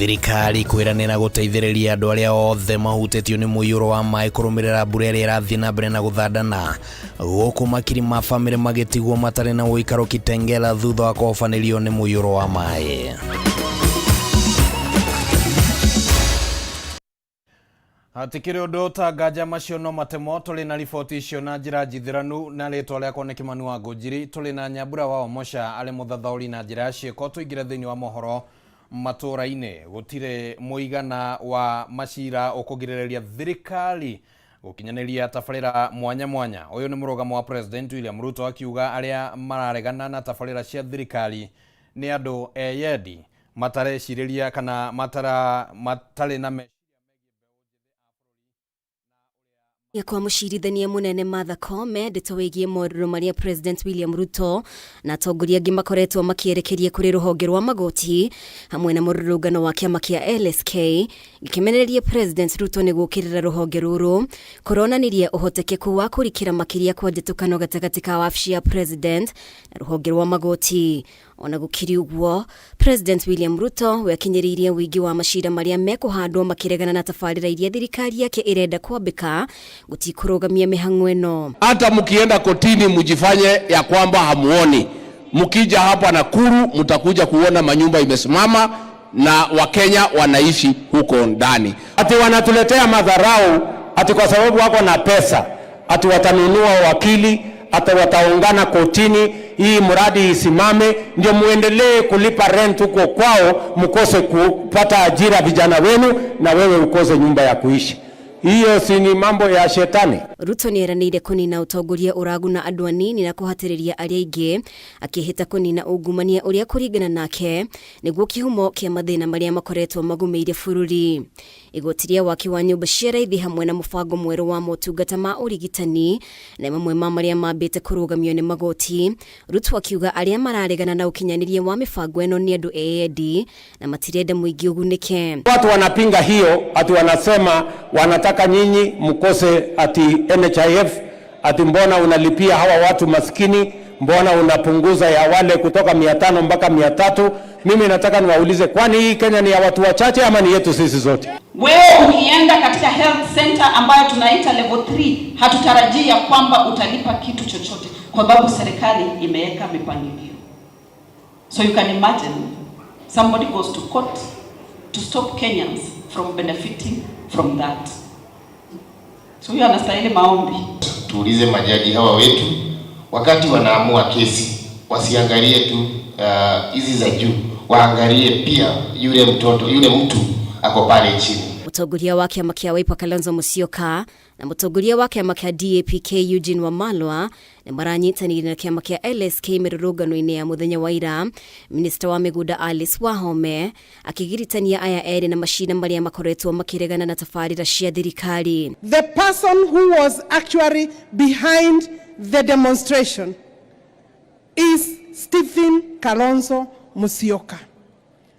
Thirikari kwĩranĩra gũteithĩrĩria andũ arĩa othe mahutĩtio nĩ mũiyũro wa maĩ kũrũmĩrĩra mbura ĩrĩa ĩrathiĩ na mbere na gũthandana, gũkũ makiri ma bamĩrĩ magĩtigwo matarĩ na ũikaro Kitengela thutha wa kũhobanĩrio nĩ mũiyũro wa maĩ. Hatikĩrĩ ũndũ ta nganja macio no matemo. Tũrĩ na riboti icio na njĩra njithĩranu na rĩtwa rĩakwa nĩ Kĩmani wa Ngũnjiri. Tũrĩ na Nyambura wa Omosha arĩ mũthathaũri na njĩra ya ciĩko. Tũingĩre thĩinĩ wa mohoro matũũra-inĩ. Gũtirĩ mũigana wa macira ũkũgirĩrĩria thirikari gũkinyanĩria tabarĩra mwanya mwanya. Ũyũ nĩ mũrũgamo wa President William Ruto akiuga arĩa mararegana na tabarĩra cia thirikari nĩ andũ eyendi matarecirĩria kana matara matarĩ na meciria Kwa mũcirithania mũnene Martha Koome ndeto wĩgiĩ morũrũ marĩa President William Ruto na atongoria angĩ makoretwo makĩerekeria kũrĩ rũhonge rwa magoti hamwe na mũrũrũngano wa kĩama kĩa LSK gĩkĩmenereria President Ruto nĩ gũkĩrĩra rũhonge rũrũ kũronanirie ũhotekeku wa kũrikĩra makĩria kwa njĩtũkano gatagatĩ ka wabici ya President na rũhonge rwa magoti. Ona gũkĩrĩ ũguo, President William Ruto we akinyĩrĩirie ũingĩ wa macira marĩa mekũhandwo makĩregana na tabarĩra iria thirikari yake ĩrenda kwambĩka gũtikũrũgamia mĩhang'o ĩno. Hata mkienda kotini mjifanye ya kwamba hamuoni. Mkija hapa Nakuru mtakuja kuona manyumba imesimama na Wakenya wanaishi huko ndani. Ati wanatuletea madharau ati kwa sababu wako na pesa, ati watanunua wakili, ati wataungana kotini, hii mradi isimame, ndio muendelee kulipa rent huko kwao, mkose kupata ajira vijana wenu, na wewe ukose nyumba ya kuishi. Hiyo si ni mambo ya shetani? Ruto nĩ eranĩire kũnina ũtongoria ũraguna andũ anini na kũhatĩrĩria arĩa aingĩ, akĩhĩta kũnina ungumania ũrĩa kũringana nake nĩguo kĩhumo kĩa mathĩna marĩa makoretwo magũmĩire bũrũri. Igoti rĩa waki wa nyũmba cia raithi hamwe na mũbango mwerũ wa motungata ma ũrigitani nĩ mamwe ma marĩa mambĩte kũrũgamio nĩ magoti. Ruto akiuga arĩa mararegana na ũkinyanĩria wa mĩbango ĩno nĩ andũ eyendi na matirenda mũingĩ ũgunĩke. Watu wanapinga hiyo, ati wanasema wanataka nyinyi mkose ati NHIF, ati mbona unalipia hawa watu maskini, mbona unapunguza ya wale kutoka 500 mpaka 300. Mimi nataka niwaulize, kwani hii Kenya ni ya watu wachache ama ni yetu sisi zote? Wewe ukienda katika health center ambayo tunaita level 3, hatutarajii ya kwamba utalipa kitu chochote kwa sababu serikali imeweka mipangilio. So you can imagine somebody goes to court to stop Kenyans from benefiting from that. So huyo anastahili maombi. Tuulize majaji hawa wetu wakati wanaamua kesi wasiangalie tu hizi za juu, waangalie pia yule mtoto, yule mtu ako pale chini. Mũtongoria wa kĩama kĩa Wiper Kalonzo Musyoka na mũtongoria wa kĩama kĩa DAP-K Eugene Wamalwa nĩ maranyitanĩire na kĩama kĩa LSK mĩrũrũngano-inĩ ya mũthenya wa ira. Minista wa mĩgũnda Alice Wahome akĩgiritania aya erĩ na macira marĩa makoretwo makĩregana na tabarĩra cia thirikari. The person who was actually behind the demonstration is Stephen Kalonzo Musyoka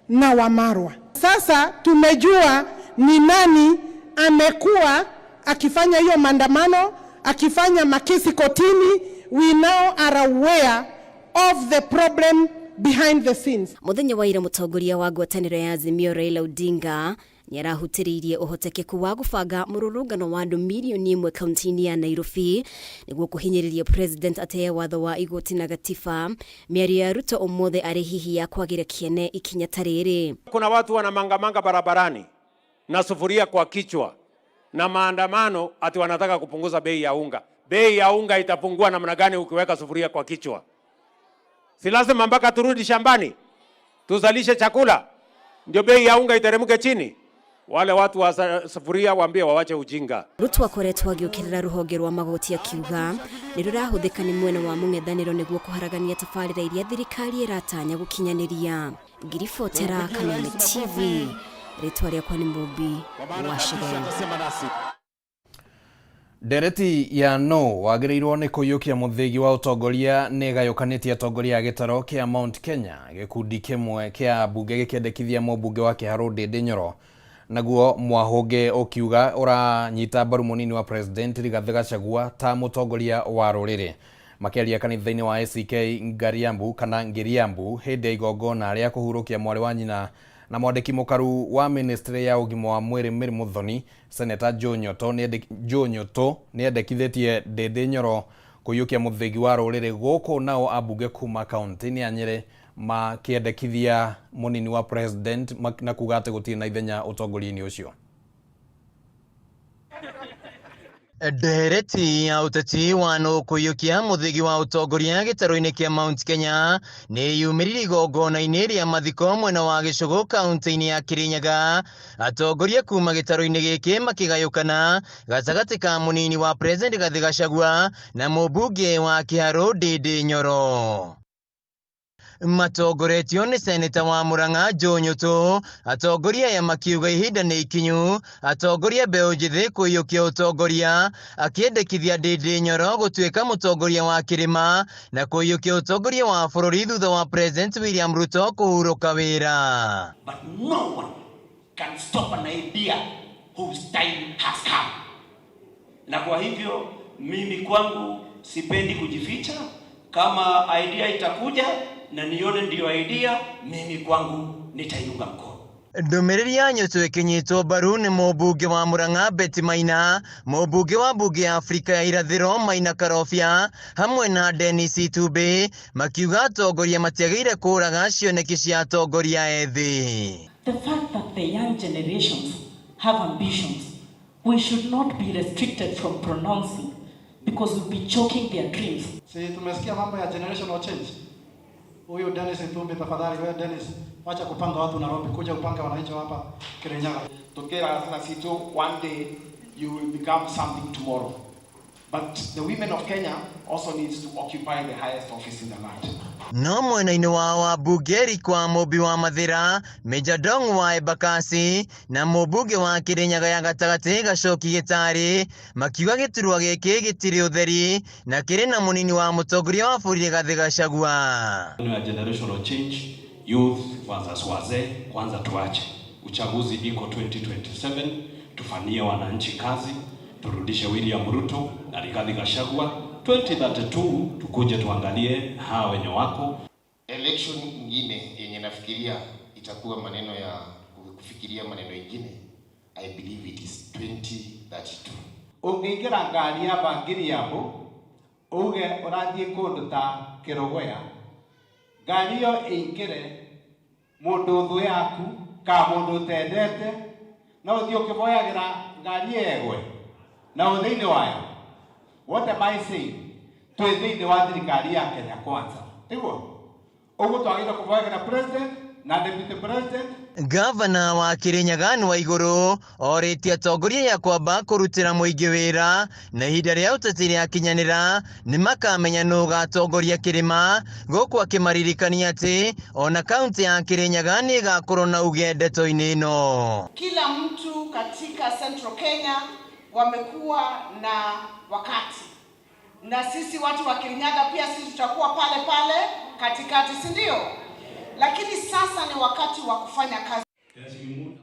na Wamalwa. Sasa tumejua ni nani amekuwa akifanya hiyo maandamano, akifanya makesi kotini. We now are aware of the problem behind the scenes. Mũthenya wa ira mũtongoria wa ngwatanĩro ya Azimio Raila Odinga nĩarahutĩrĩirie ũhotekeku wa gũbanga mũrũrũngano wa andũ mirioni 1 kaunti-inĩ ya Nairobi nĩguo kũhinyĩrĩria President ateye watho wa igoti na gatiba. Mĩario ya Ruto ũmũthĩ arĩ hihi ya kwagĩra kĩene ikinya ta rĩrĩ. Kuna watu wanamangamanga barabarani na sufuria kwa kichwa na maandamano ati wanataka kupunguza bei ya unga. Bei ya unga itapungua namna gani ukiweka sufuria kwa kichwa? Si lazima mpaka turudi shambani tuzalishe chakula ndio bei ya unga iteremke chini? Wale watu wa sufuria waambie wawache ujinga. Ruto akoretwo agĩũkĩrĩra rũhonge rwa magoti akiuga nĩ rũrahũthĩka nĩ mwena wa mũng'ethanĩro nĩguo kũharagania tabarĩra iria thirikari ĩratanya gũkinyanĩria. Ngiribotera Kameme TV, rĩtwa rĩakwa nĩ Mũmbi wa Shireni. Ndereti ya no wagĩrĩirwo nĩ kũiyũkia mũthĩgi wa ũtongoria nĩ ĩgayũkanĩtie atongoria a gĩtaro kĩa Mount Kenya. Gĩkundi kĩmwe kĩa mbunge gĩkĩendekithia mũmbunge wa Kĩharũ Ndĩndĩ Nyoro, naguo mwahũngĩ ũkiuga ũranyita mbaru mũnini wa President Rigathĩ Gachagua ta mũtongoria wa rũrĩrĩ. Makĩaria kanitha-inĩ wa ACK Ngariambu kana Ngiriambu hĩndĩ ya igongona rĩa kũhurũkia mwarĩ wa nyina Na mwandĩki mũkaru wa ministry ya ũgima wa mwĩrĩ Mary Muthoni, Senator Joe Nyoto nĩ endekithĩtie Ndindi Nyoro kũiyũkia mũthĩgi wa rũrĩrĩ gũkũ, nao ambunge kuma kaunti-inĩ ya Nyĩrĩ makĩendekithia mũnini wa president na kuga atĩ gũtirĩ na ithenya ũtongoria-inĩ ũcio. Ndereti ya ũteti wa nũ kũiyũkia mũthĩgi wa ũtongoria gĩtarũ-inĩ kĩa Mount Kenya nĩ yumĩrire igongona-inĩ rĩa mathiko mwena wa Gĩcũgũ kaunti-inĩ ya Kirinyaga. Atongoria kuma gĩtarũ-inĩ gĩkĩ makĩgayũkana gatagatĩ ka mũnini wa President Rigathĩ Gachagua na mũmbunge wa Kĩharũ Ndindi Nyoro. Matongoretio nĩ seneta wa Murang'a Joe Nyutu, atongoria aya makiuga ihinda nĩ ikinyu atongoria mbeũ njĩthĩ kũiyũkia ũtongoria, akĩendekithia Ndindi Nyoro gũtuĩka mũtongoria wa kĩrĩma na kũiyũkia ũtongoria wa bũrũri thutha wa President William Ruto kũhurũka wĩra. But no one can stop an idea whose time has come. Na kwa hivyo mimi kwangu sipendi kujificha. Kama idea itakuja na nione ndio idea, mimi kwangu nitaiunga mkono. Ndũmĩrĩri ya Nyutu ĩkĩnyitwo mbaru nĩ mũmbunge wa Murang'a Betty Maina, mũmbunge wa mbunge ya Afrika ya Irathĩro Maina Karobia hamwe na Dennis Itumbĩ, makiuga atongoria matiagĩrĩire kũraga cioneki cia atongoria ethĩ. The fact that the young generations have ambitions, we should not be restricted from pronouncing because we'll be choking their dreams. Si tumesikia mambo ya generational change. Huyu Dennis Itumbi, tafadhali wewe Dennis, wacha kupanga watu Nairobi, kuja upanga wananchi hapa Kirinyaga. Tokera sana sito, one day you will become something tomorrow. But the women of Kenya also needs to occupy the highest office in the land. No mwena-inĩ wa wambunge Eric Wa Mũmbi wa Mathĩra, Major Dong wa Embakasi na mũmbunge wa Kirinyaga ya gatagatĩ Gacoki Gĩtarĩ makiuga gĩturwa gĩkĩ gĩtirĩ ũtheri na kĩrĩ na mũnini wa mũtongoria wa bũrũri Rigathĩ Gachagua. Generational change, youth versus wazee, kwanza tuache. Uchaguzi iko 2027, tufanyie wananchi kazi, turudishe William Ruto na Rigathi Gachagua. 2032 tukuje tuangalie hawa wenye wako. Election nyingine yenye nafikiria itakuwa maneno ya kufikiria maneno ingine, I believe it is 2032. Ũngĩingĩra ngari ya bangiri yabo uge ũrathiĩ kũndũ ta Kĩrogoya, ngari ĩyo ĩingĩre mũndũ thũ yaku ka mũndũ ũtendete, no ũthiĩ ũkĩvoyagĩra ngari ĩyo ĩgwe na ũ thĩinĩ wayo. What am I saying? Twĩ thĩinĩ wa thirikari ya Kenya Kwanza, tiguo? Ũguo twagĩrĩirwo kũvoyagĩra president na deputy president. Gavana wa Kirinyaga nĩ wa igũrũ orĩtie atongoria ya kwamba kũrutĩra mũingĩ wĩra na ihinda rĩa ũteti rĩakinyanĩra nĩ makamenya nũ ũgatongoria kĩrĩma, gũkũ akĩmaririkania atĩ ona kaunti ya Kirinyaga nĩ ĩgakorwo na uge ndeto-inĩ ĩno. Kila mtu katika Central Kenya wamekuwa na wakati, na sisi watu wa Kirinyaga pia sisi tutakuwa pale pale katikati, si ndio? Lakini sasa ni wakati wa kufanya kazi.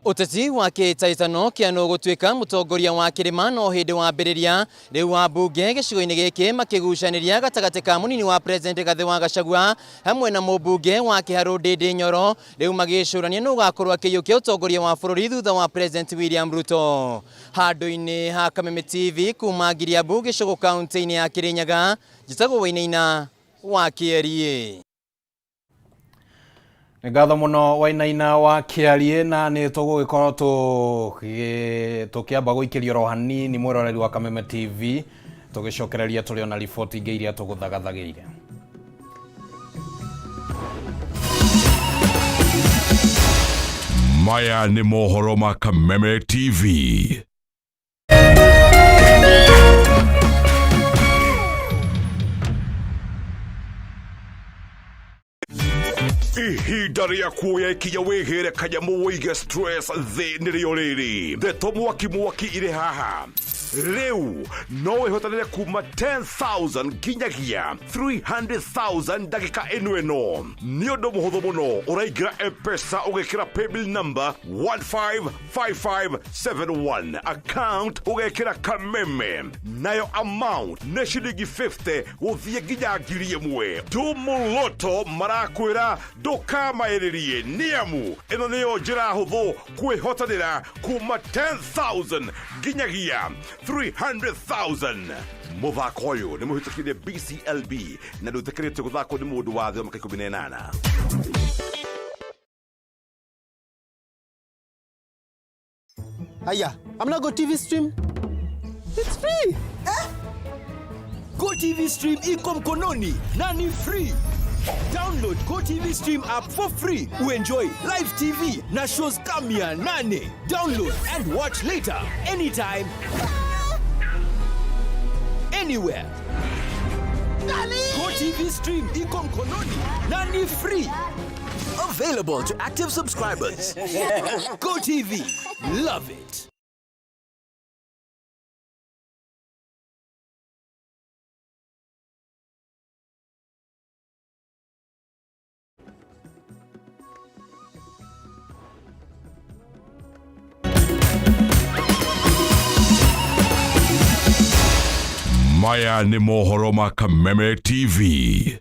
Ũteti wa kĩhĩtahĩtano kĩa nũ gũtuĩka mũtongoria wa kĩrĩma no hĩndĩ wambĩrĩria, rĩu wambunge gĩcigo-inĩ gĩkĩ makĩgucanĩria gatagatĩ ka mũnini wa President Rigathĩ wa Gachagua hamwe na mũmbunge wa Kĩharũ Ndindi Nyoro, rĩu magĩcũrania nũ ũgakorwo akĩiyũkia ũtongoria wa bũrũri thutha wa President William Ruto. Handũ-inĩ ha Kameme TV kuma Ngiriambu Gĩcũgũ kaunti-inĩ ya Kirinyaga, njĩtagwo Wainaina wa Kĩeriĩ. Nĩ ngatho mũno Wainaina wa Kĩariĩ, na nĩ tũgũgĩkorwo tũkĩamba gũikĩrio oro hanini mwĩroreri wa Kameme TV, tũgĩcokereria tũrĩ ona riboti ingĩ iria tũgũthagathagĩire. Maya nĩ mohoro ma Kameme TV. Ihinda rĩa kuoya ikinya wĩhĩre kanyamũ wĩige stress thĩ nĩrĩo rĩrĩ. Ndeto mwaki mwaki irĩ haha. Rĩu no wĩhotanĩre kuma 10,000 nginyagia 300,000 ndagĩka ĩno ĩno. Nĩ ũndũ mũhũthũ mũno, ũraingĩra M-Pesa ũgekĩra paybill number 155571, account ũgekĩra Kameme, nayo amount nĩ ciringi 50 gũthiĩ nginya 1,000. Tumuloto marakwĩra ndũkamaĩrĩrie, nĩamu ĩno nĩyo njĩra hũthũ kwĩhotanĩra kuma 10,000 nginyagia 300,000. Mũthako ũyũ nĩ mũhĩtũkire BCLB na ndũĩtĩkĩrĩtio gũthakwo nĩ mũndũ wa thĩ wa mĩaka 18. Aya, I'm not Go TV stream. It's free. Eh? Go TV stream iko mkononi na ni free. Download Go TV Stream app for free. Uenjoy live TV na shows kama 8. Download and watch later anytime, anywhere. Go TV Stream iko mkononi na ni free. Available to active subscribers. Go TV. Love it. Maya nĩ mohoro ma Kameme TV.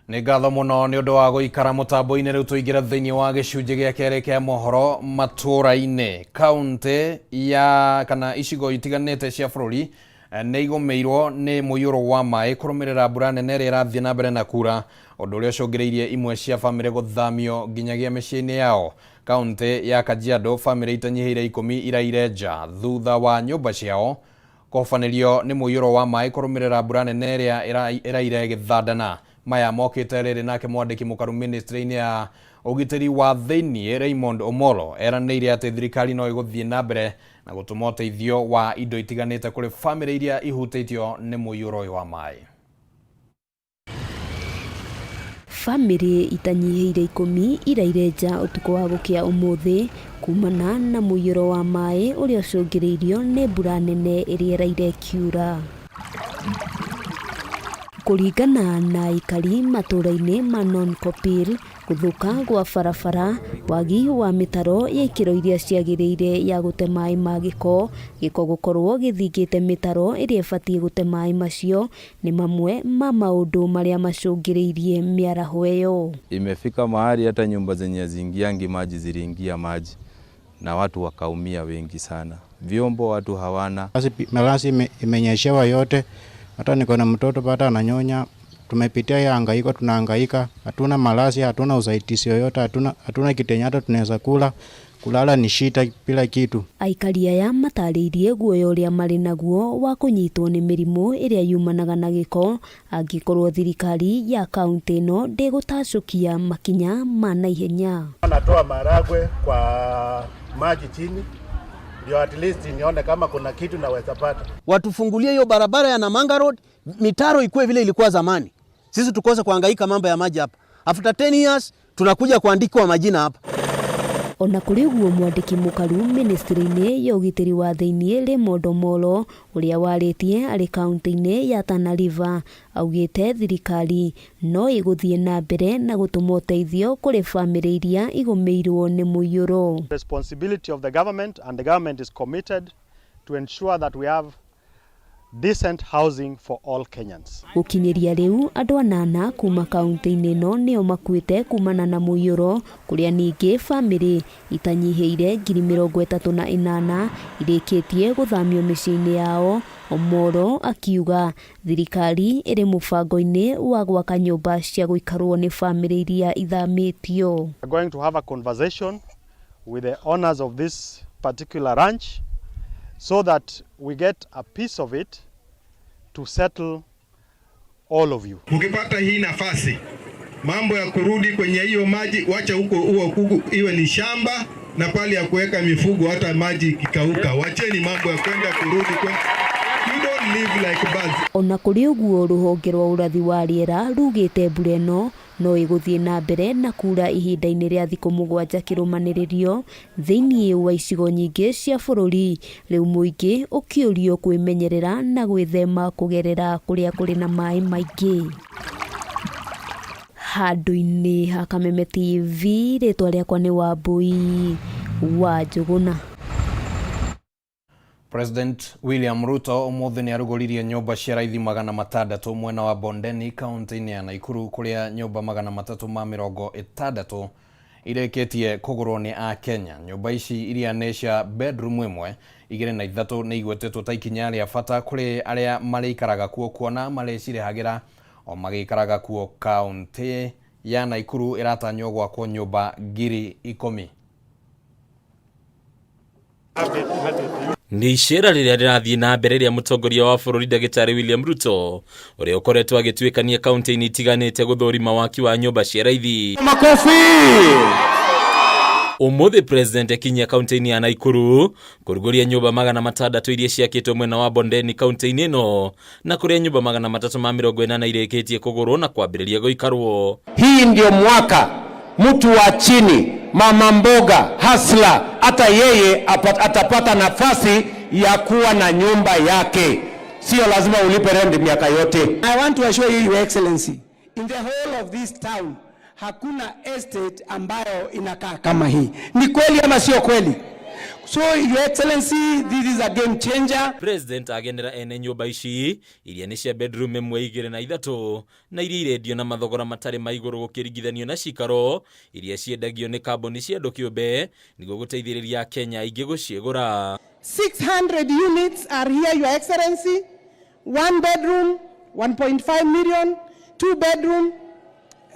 Nĩ ngatho mũno nĩ ũndũ wa gũikara mũtambo-inĩ. Rĩu tũingĩre thĩinĩ wa gĩcunjĩ gĩa kerĩ kĩa mohoro matũra-inĩ. Kaũntĩ ya kana icigo itiganĩte cia bũrũri nĩ igũmĩirwo nĩ mũiyũro wa maĩ kũrũmĩrĩra mbura nene ĩrĩa ĩrathiĩ na mbere na kura, ũndũ ũrĩa ũcũngĩrĩirie imwe cia bamĩrĩ gũthamio nginyagia mĩciĩ-inĩ yao. Kaũntĩ ya Kajiado, bamĩrĩ itanyihĩire 10 iraire nja thutha wa nyũmba ciao kũhobanĩrio nĩ mũiyũro wa maĩ kũrũmĩrĩra mbura nene ĩrĩa ĩraire gĩthandana. Maya mokĩte rĩrĩ nake mwandĩki mũkaru ministry-inĩ ya ũgitĩri wa thĩinĩ Raymond Omolo eranĩire atĩ thirikari no ĩgũthiĩ na mbere na gũtũma ũteithio wa indo itiganĩte kũrĩ bamĩrĩ iria ihutĩtio nĩ mũiyũro ũyũ wa maĩ. Bamĩrĩ itanyihĩire 10 iraire nja ũtukũ wa gũkĩa ũmũthĩ kumana na mũiyũro wa maĩ ũrĩa ũcũngĩrĩirio nĩ mbura nene ĩrĩa ĩraire ĩkiura. Kũringana na aikari matũra-inĩ ma Nonkopir, gũthũka gwa barabara, wagi wa mĩtaro ya ikĩro iria ciagĩrĩire ya gũte maĩ ma gĩko, gĩko gũkorwo gĩthingĩte mĩtaro ĩrĩa ĩbatiĩ gũte maĩ macio nĩ mamwe ma maũndũ marĩa macũngĩrĩirie mĩaraho ĩyo. Imefika mahali hata nyumba zenye haziingiangi maji ziliingia maji na watu wakaumia wengi sana. Vyombo watu hawana. Malazi imenyeshewa yote, hata niko na mtoto pata ananyonya. Tumepitia ya hangaiko, tunahangaika, hatuna malazi, hatuna usaidizi yoyote, hatuna kitu yenye hata tunaweza kula, kulala ni shida bila kitu. Aikari aya matarĩirie guoya ũrĩa marĩ naguo wa kũnyitwo nĩ mĩrimũ ĩrĩa yumanaga na gĩko angĩkorwo thirikari ya kaũntĩ ĩno ndĩgũtacũkia makinya ma naihenya. Natoa maragwe kwa maji chini ndio at least nione kama kuna kitu naweza pata. Watufungulie hiyo barabara ya Namanga Road, mitaro ikuwe vile ilikuwa zamani. Sisi tukose kuhangaika mambo ya maji hapa. After 10 years tunakuja kuandikwa majina hapa. Ona kũrĩ ũguo, mwandĩki mũkaru ministry-inĩ ya ũgitĩri wa thĩinĩ Raymond Omolo ũrĩa warĩtie arĩ kaũntĩ-inĩ ya Tana River augĩte thirikari no ĩgũthiĩ na mbere na gũtũma ũteithio kũrĩ bamĩrĩ iria igũmĩirwo nĩ mũiyũro. Responsibility of the government, and the government is committed to ensure that we have decent housing for all Kenyans. Gũkinyĩria rĩu andũ 8 kuma kaũntĩ-inĩ ĩno nĩo makuĩte kumana na mũiyũro, kũrĩa ningĩ bamĩrĩ itanyihĩire 38,000 irĩkĩtie gũthamio mĩciĩ-inĩ yao. Omolo akiuga thirikari ĩrĩ mũbango-inĩ wa gwaka nyũmba cia gũikarwo nĩ bamĩrĩ iria ithamĩtio. We are going to have a conversation with the owners of this particular ranch so that we get a piece of it to settle all of you. Mkipata hii nafasi, mambo ya kurudi kwenye hiyo maji, wacha huko huo kuku iwe ni shamba na pale ya kuweka mifugo, hata maji ikikauka, wacheni mambo ya kwenda kurudi kwa... You don't live like birds. Ona kũrĩ ũguo, rũhonge rwa ũrathi wa rĩera rugĩte mbura ĩno no ĩgũthiĩ na mbere na kuura ihinda-inĩ rĩa thikũ 7 kĩrũmanĩrĩrio thĩinĩ wa icigo nyingĩ cia bũrũri, rĩu mũingĩ ũkĩũrio kwĩmenyerera na gwĩthema kũgerera kũrĩa kũrĩ na maĩ maingĩ. Handũ-inĩ ha Kameme TV, rĩtwa rĩakwa nĩ Wambui wa Njũgũna. President William Ruto umuthi ni arugũririe nyũmba cia raithi 600 mwena wa Bondeni kaunti-inĩ ya Nakuru kũrĩa nyũmba 360 irĩkĩtie kũgũrwo nĩ Akenya. Nyũmba ici iria nĩ cia bedroom 1, 2 na 3 nĩ igwetetwo ta ikinya rĩa bata kũrĩ arĩa marĩikaraga kuo kuona marĩcirĩhagĩra o magĩikaraga kuo. Kaunti ya Nakuru ĩratanywo gwakwo nyũmba 10,000. Nĩ icera rĩrĩa rĩrathiĩ na mbere rĩa mũtongoria wa bũrũri ndagĩtarĩ William Ruto ũrĩa ũkoretwo agĩtuĩkania kaunti-inĩ itiganĩte gũthũrima waki wa nyũmba cia raithi. Makofi! Ũmũthĩ president akinyia kaunti-inĩ ya Nakuru kũrugũria nyũmba 600 iria ciakĩtwo mwena wa Bondeni kaunti-inĩ ĩno na kũrĩa nyũmba 380 irĩkĩtie kũgũrwo na kwambĩrĩria gũikarwo. Hii ndio mwaka mtu wa chini, mama mboga, hasla, hata yeye atapata nafasi ya kuwa na nyumba yake. Sio lazima ulipe rent miaka yote. I want to assure you, Your Excellency, in the whole of this town hakuna estate ambayo inakaa kama hii. Ni kweli ama sio kweli? So, Your Excellency, this is a game changer. President agenera ene nyũmba ici iria nĩ cia bedroom 1, 2 na 3 na iria irendio na mathogora matarĩ ma igũrũ gũkĩringithanio na cikaro iria ciendagio nĩ kambuni cia andũ kĩũmbe nĩguo gũteithĩrĩria Akenya aingĩ gũciĩgũra. 600 units are here, Your Excellency. 1 bedroom, 1.5 million, 2 bedroom,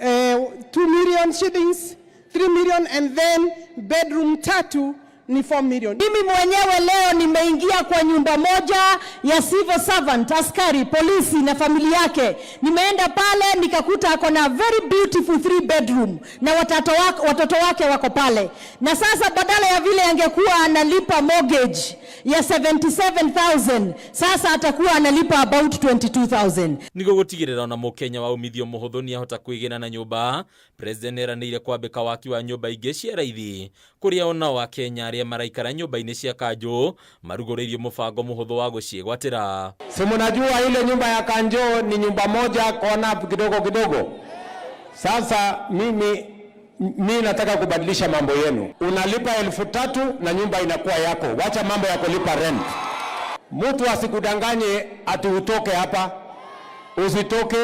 2 million shillings, 3 million, and then bedroom 3 ni 4 million. Mimi mwenyewe leo nimeingia kwa nyumba moja ya civil servant, askari, polisi na familia yake. Nimeenda pale nikakuta ako na very beautiful 3 bedroom na watoto wake wako pale. Na sasa badala ya vile angekuwa analipa mortgage ya 77,000, sasa atakuwa analipa about 22,000. Nĩguo gũtigĩrĩra ona mũkenya wa umithio mũhũthũ nĩahota kwĩgĩra na nyũmba, President nĩeranĩire kwambĩka waki wa nyũmba ingĩ cia raithi kũrĩa onao Akenya arĩa maraikara nyũmba-inĩ cia kanjũ marugũrĩirio mũbango mũhũthũ wa gũciĩgwatĩra. Si mnajua ile nyumba ya kanjo ni nyumba moja kona kidogo kidogo. Sasa mimi nataka kubadilisha mambo yenu. Unalipa 3,000 na nyumba inakuwa yako. Wacha mambo ya kulipa rent. Mtu asikudanganye ati utoke hapa. Usitoke.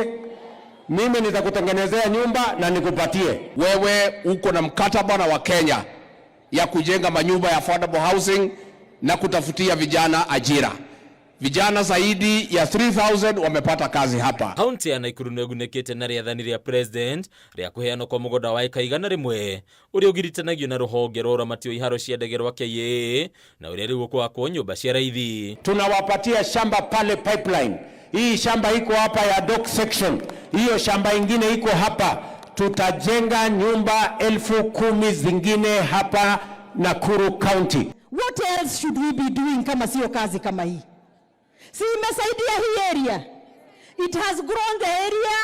Mimi nitakutengenezea nyumba na nikupatie. Wewe uko na mkataba na Wakenya ya kujenga manyumba ya affordable housing na kutafutia vijana ajira. Vijana zaidi ya 3,000 wamepata kazi hapa. Kaunti ya Nakuru nĩĩgunĩkĩte na rĩathani rĩa president rĩa kũheanwo kwa mũgũnda wa ĩka 100 ũrĩa ũgiritanagio na rũhonge rwa ũramati wa iharo cia ndege rwa KAA na ũrĩa rĩu ũkwakwo nyũmba cia raithi. Tunawapatia shamba pale pipeline. Hii shamba iko hapa ya dock section. Hiyo shamba ingine iko hapa. Tutajenga nyumba 10,000 zingine hapa Nakuru County. What else should we be doing kama sio kazi kama hii? Si imesaidia hii area. It has grown the area.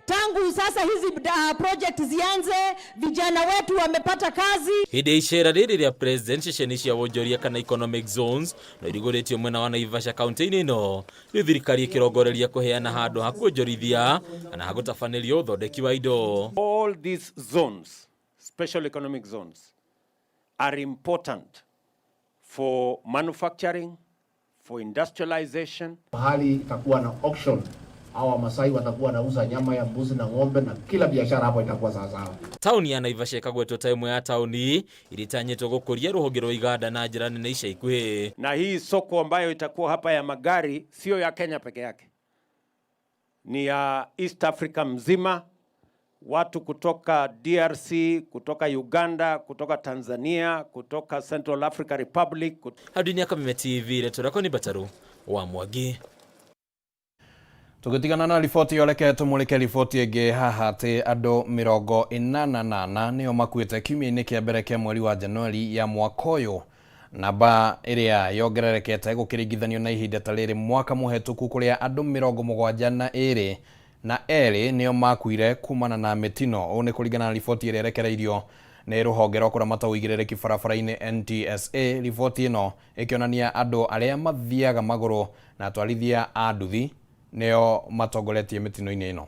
Tangu sasa hizi project zianze, vijana wetu wamepata kazi. Hĩndĩ ya icera rĩrĩ rĩa president ceceni cia wonjoria kana economic zones no irugũrĩtio mwena wa Naivasha kaunti-inĩ ĩno, rĩu thirikari ĩkĩrongoreria kũheana handũ ha kuonjorithia kana ha gũtabanĩrio ũthondeki wa indo. All these zones, special economic zones, are important for manufacturing, for industrialization. Mahali itakuwa na auction, hawa Masai watakuwa wanauza nyama ya mbuzi na ng'ombe na kila biashara hapo itakuwa sawa sawa. Tauni ya Naivasha ĩkagwetwo ta ĩmwe ya tauni iritanyĩtwo gũkũria rũhonge rwa iganda na njĩra nene ica ikuhĩ. Na hii soko ambayo itakuwa hapa ya magari sio ya Kenya peke yake, ni ya East Africa mzima. Watu kutoka DRC, kutoka Uganda, kutoka Tanzania, kutoka Central Africa Republic. Hadi Kameme TV, rĩtwa rĩakwa nĩ Mbataru wa Mwangi. Tũgĩtigana na riboti ĩyo, reke tũmũrĩke riboti ĩngĩ haha atĩ andũ 84 nĩo makuĩte kiumia-inĩ kĩa mbere kĩa mweri wa Januari ya mwaka ũyũ, namba ĩrĩa yongererekete gũkĩringithanio na ihinda ta rĩrĩ mwaka mũhetũku kũrĩa andũ 72 na erĩ nĩo makuire kumana na mĩtino. Ũũ nĩ kũringana na riboti ĩrĩa ĩrekereirio nĩ rũhonge rwa kũramata ũigĩrĩrĩki barabara-inĩ NTSA. Riboti ĩno ĩkĩonania andũ arĩa mathiaga magũrũ na atwarithia a nduthi nĩo matongoretie mĩtino-inĩ ĩno.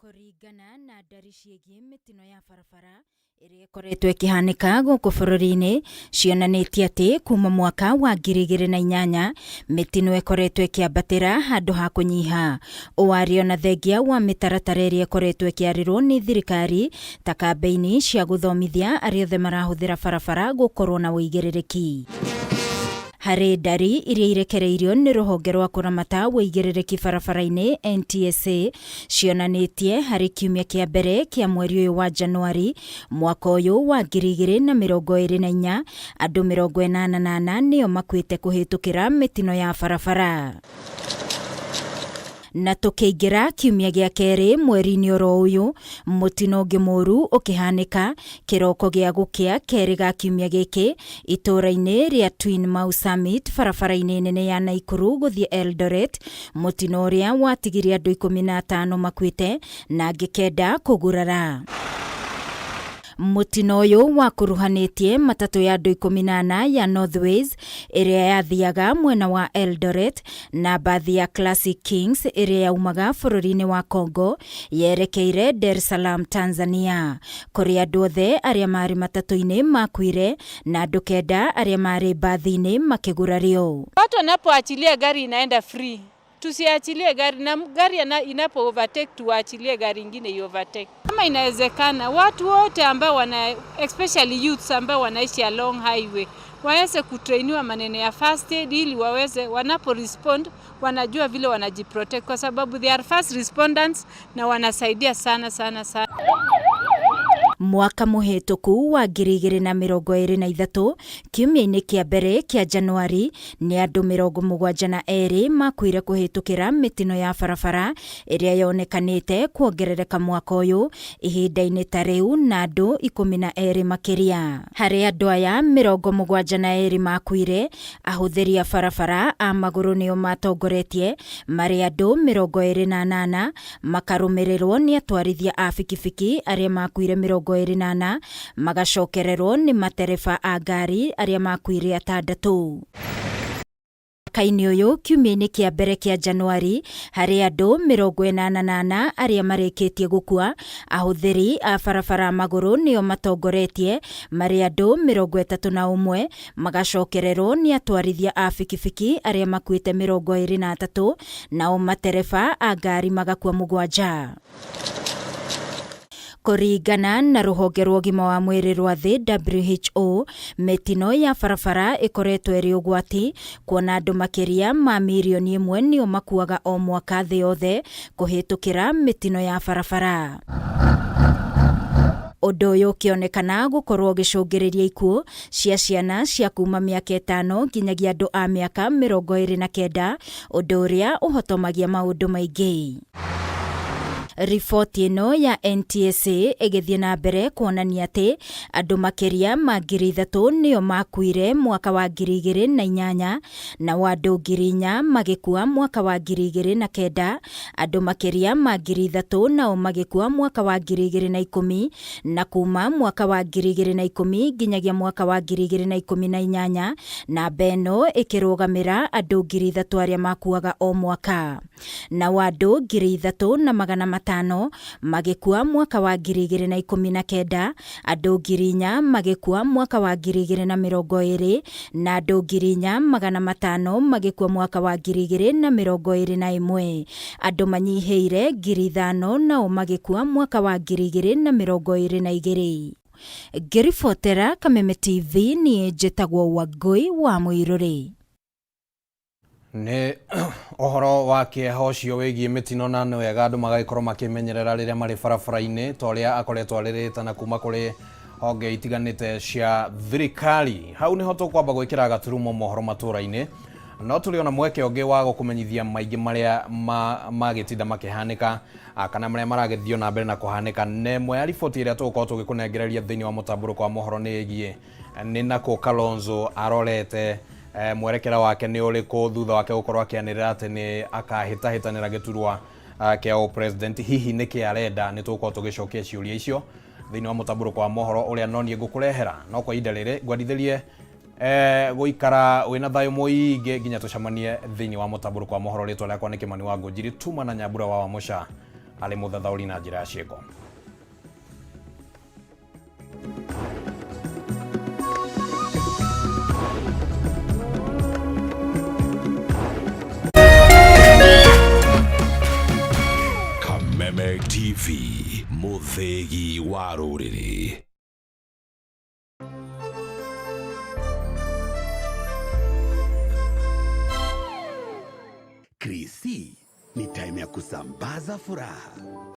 Kũringana na ndari ciĩgiĩ mĩtino ya barabara ĩrĩa ĩkoretwo ĩkĩhanĩka gũkũ bũrũri-inĩ, cionanĩtie atĩ kuma mwaka wa 2008 mĩtino ĩkoretwo ĩkĩambatĩra handũ ha kũnyiha. Ũũ arĩ ona thengia wa mĩtaratara ĩrĩa ĩkoretwo ĩkĩarĩrwo nĩ thirikari ta kambĩini cia gũthomithia arĩa othe marahũthĩra barabara gũkorwo na ũigĩrĩrĩki. Harĩ ndari iria irekereirio nĩ rũhonge rwa kũramata ũigĩrĩrĩki barabara-inĩ NTSA, cionanĩtie harĩ kiumia kĩa mbere kĩa mweri ũyũ wa Januari mwaka ũyũ wa 2024 andũ 84 nĩo makuĩte kũhĩtũkĩra mĩtino ya barabara. Na tũkĩingĩra kiumia gĩa kerĩ mweri-inĩ oro ũyũ, mũtino ũngĩ mũru ũkĩhanĩka kĩroko gĩa gũkĩa kerĩ ga kiumia gĩkĩ itũũra-inĩ rĩa Twin Mau Summit barabara-inĩ nene ya Naikuru gũthiĩ Eldoret, mũtino ũrĩa watigirie andũ 15 makuĩte na angĩ 9 kũgurara. Mũtino ũyũ wakuruhanĩtie matatũ ya andũ 14 ya Northways ĩrĩa yathiaga mwena wa Eldoret na mbathi ya Classic Kings ĩrĩa yaumaga bũrũri-inĩ wa Congo yerekeire Dar es Salaam Tanzania, kũrĩa andũ othe arĩa marĩ matatũ-inĩ makuire na andũ 9 arĩa marĩ mbathi-inĩ makĩgurario. Watu wanapoachilia gari inaenda free. Tusiachilie gari, na gari inapo overtake tuachilie gari ingine i overtake. Kama inawezekana watu wote ambao wana, especially youths ambao wanaishi along highway, waweze kutrainiwa maneno ya first aid ili waweze wanapo respond wanajua vile wanajiprotect, kwa sababu they are first responders na wanasaidia sana sana sana. Mwaka mũhĩtũku wa 2023 kiumia-inĩ kĩa mbere kĩa Januari nĩ andũ 72 makuire kũhĩtũkĩra mĩtino ya barabara ĩrĩa yonekanĩte kuongerereka mwaka ũyũ ihinda-inĩ ta rĩu na andũ 12 makĩria. Harĩ andũ aya 72 makuire, ahũthĩri a barabara a magũrũ nĩo matongoretie marĩ andũ 28, makarũmĩrĩrwo nĩ atwarithia a bikibiki arĩa makuire 24, magacokererwo nĩ matereba a ngari arĩa makuire 6. Mwaka-inĩ ũyũ kiumia-inĩ kĩa mbere kĩa Januari harĩ andũ 84 arĩa marĩkĩtie gũkua, ahũthĩri a barabara magũrũ nĩo matongoretie marĩ andũ 31, magacokererwo nĩ atwarithia a bikibiki arĩa makuĩte 23, nao matereba a ngari magakua 7. Kũringana na rũhonge rwa ũgima wa mwĩrĩ rwa thĩ WHO, mĩtino ya barabara ĩkoretwo ĩrĩ ũgwati kuona andũ makĩria ma mirioni 1 nĩo makuaga o mwaka thĩ yothe kũhĩtũkĩra mĩtino ya barabara. Ũndũ ũyũ ũkĩonekana gũkorwo ũgĩcũngĩrĩria ikuũ cia ciana cia kuma mĩaka 5 nginyagia andũ a mĩaka 29, ũndũ ũrĩa ũhotomagia maũndũ maingĩ. Riboti ĩno ya NTSA ĩgĩthiĩ na mbere kuonania atĩ andũ makĩria ma 3,000 nĩo makuire mwaka wa 2008, nao andũ 4,000 magĩkua mwaka wa 2009, andũ makĩria ma 3,000 nao magĩkua mwaka wa 2010, na kuma mwaka wa 2010 nginyagia mwaka wa 2018, namba ĩno ĩkĩrũgamĩra andũ 3,000 arĩa makuaga o mwaka, nao andũ 3,500 magĩkua mwaka wa 2019, andũ 4,000 magĩkua mwaka wa 2020, na andũ 4,500 magĩkua mwaka wa 2021. Andũ manyihĩire 5,000 nao magĩkua mwaka wa 2022. Ngĩribotera Kameme TV niĩ njĩtagwo Wangũi wa Mũirũrĩ. Nĩ ũhoro wa kĩeha ũcio wĩgiĩ mĩtino, na nĩ wega andũ magagĩkorwo makĩmenyerera rĩrĩa marĩ barabara-inĩ ta ũrĩa akoretwo arĩrĩtana kuma kũrĩ honge itiganĩte cia thirikari. Hau nĩho tũkwamba gwĩkĩra gaturumo mohoro matũra-inĩ, no tũrĩ ona mweke ũngĩ wa gũkũmenyithia maingĩ marĩa magĩtinda makĩhanĩka kana marĩa maragĩthiĩ na mbere na kũhanĩka. Na ĩmwe ya riboti ĩrĩa tũgũkorwo tũgĩkũnengereria thĩinĩ wa mũtambũrũko wa mohoro nĩ ĩgiĩ nĩ nakũ Kalonzo arorete Mwerekera wake nĩ ũrĩkũ thutha wake gũkorwo akĩanĩrĩra atĩ nĩ akahĩtahĩtanĩra gĩturwa kĩa ũpresident? Hihi nĩkĩ arenda? Nĩ tũgũkorwo tũgĩcokia ciũria icio thĩinĩ wa mũtambũrũko wa mohoro ũrĩa no niĩ ngũkũrehera. No kwa ihinda rĩrĩ ngwendithĩrie gũikara wĩna thayũ mũingĩ nginya tũcemanie thĩinĩ wa mũtambũrũko wa mohoro. Rĩtwa rĩakwa nĩ Kĩmani wa Ngũnjiri, tuma na Nyambura wa Wamũca arĩ mũthathaũri na njĩra ya ciĩko. Kameme TV, mũthĩgi wa rũrĩrĩ. Krisi ni time ya kusambaza furaha.